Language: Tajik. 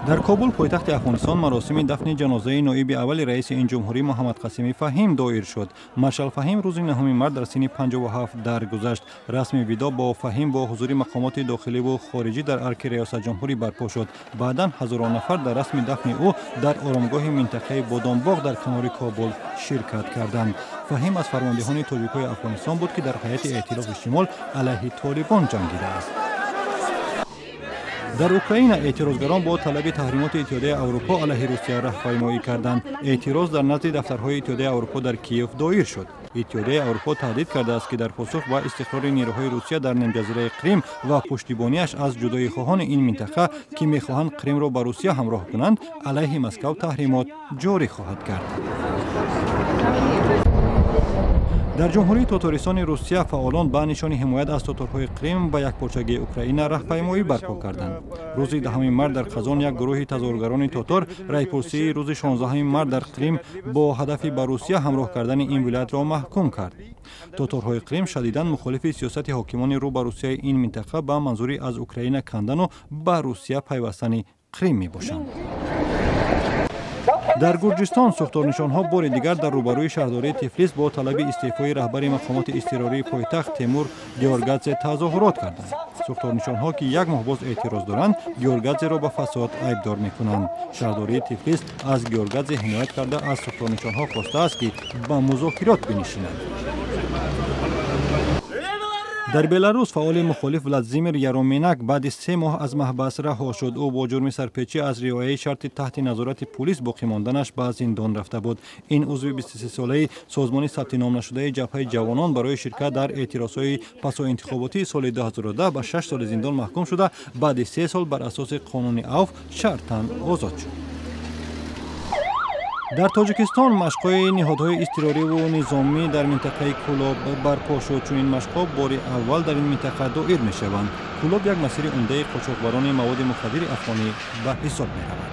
Дар Кобул, пойтахти Афғонистон, маросими дафни ҷанозаи ноиби аввали раиси ин ҷумҳурӣ Муҳаммадқасими Фаҳим доир шуд. Маршал Фаҳим рӯзи 9 март дар синни 57 даргузашт. Расми видо бо Фаҳим бо ҳузури мақомоти дохиливу хориҷӣ дар арки риёсатҷумҳурӣ барпо шуд. Баъдан ҳазорон нафар дар расми дафни ӯ дар оромгоҳи минтақаи Бодомбоғ дар канори Кобул ширкат карданд. Фаҳим аз фармондеҳони тоҷикҳои Афғонистон буд, ки дар ҳайати эътилофи шимол алайҳи Толибон ҷангидааст. Дар Украина эътирозгарон бо талаби таҳримоти Иттиҳодияи Аврупо алайҳи Русия раҳпаймоӣ карданд. Эътироз дар назди дафтарҳои Иттиҳодияи Аврупо дар Киев доир шуд. Иттиҳодияи Аврупо таҳдид кардааст, ки дар посух ба истиқрори нерӯҳои Русия дар нимҷазираи Қрим ва пуштибониаш аз ҷудоихоҳони ин минтақа, ки мехоҳанд Қримро ба Русия ҳамроҳ кунанд, алайҳи Москав таҳримот ҷорӣ хоҳад кард. Дар Ҷумҳурии Тотористони Русия фаъолон ба нишони ҳимоят аз тоторҳои Қрим ба якпорчагии Украина раҳпаймоӣ барпо карданд. Рӯзи 10 март дар Қазон як гурӯҳи тазоҳургарони тотор райпурсии рӯзи 16 март дар Қрим бо ҳадафи ба Русия ҳамроҳ кардани ин вилоятро маҳкум кард. Тоторҳои Қрим шадидан мухолифи сиёсати ҳокимони рӯ ба Русияи ин минтақа ба манзури аз Украина кандану ба Русия пайвастани Қрим мебошанд. Дар Гурҷистон сӯхторнишонҳо бори дигар дар рӯбарӯи шаҳрдории Тифлис бо талаби истеъфои раҳбари мақомоти изтирории пойтахт Темур Георгадзе тазоҳурот карданд. Сӯхторнишонҳо, ки як моҳ боз эътироз доранд, Георгадзеро ба фасод айбдор мекунанд. Шаҳрдории Тифлис аз Георгадзе ҳимоят карда, аз сӯхторнишонҳо хостааст, ки ба музокирот бинишинанд. Дар Беларус фаъоли мухолиф Владимир Яроменак баъди 3 моҳ аз маҳбас раҳо шуд. Ӯ бо ҷурми сарпечӣ аз риояи шарти таҳти назорати пулис боқӣ монданаш ба зиндон рафта буд. Ин узви 23-солаи созмони сабтином нашудаи Ҷабҳаи ҷавонон барои ширкат дар эътирозҳои пасоинтихоботии соли 2010 ба 6 соли зиндон маҳкум шуда, баъди 3 сол бар асоси қонуни авф шартан озод шуд. Дар Тоҷикистон машқҳои ниҳодҳои изтирориву низомӣ дар минтақаи Кӯлоб барпо шуд. Чунин машқҳо бори аввал дар ин минтақа доир мешаванд. Кӯлоб як масири умдаи қочоқбарони маводи мухаддири афғонӣ ба ҳисоб меравад.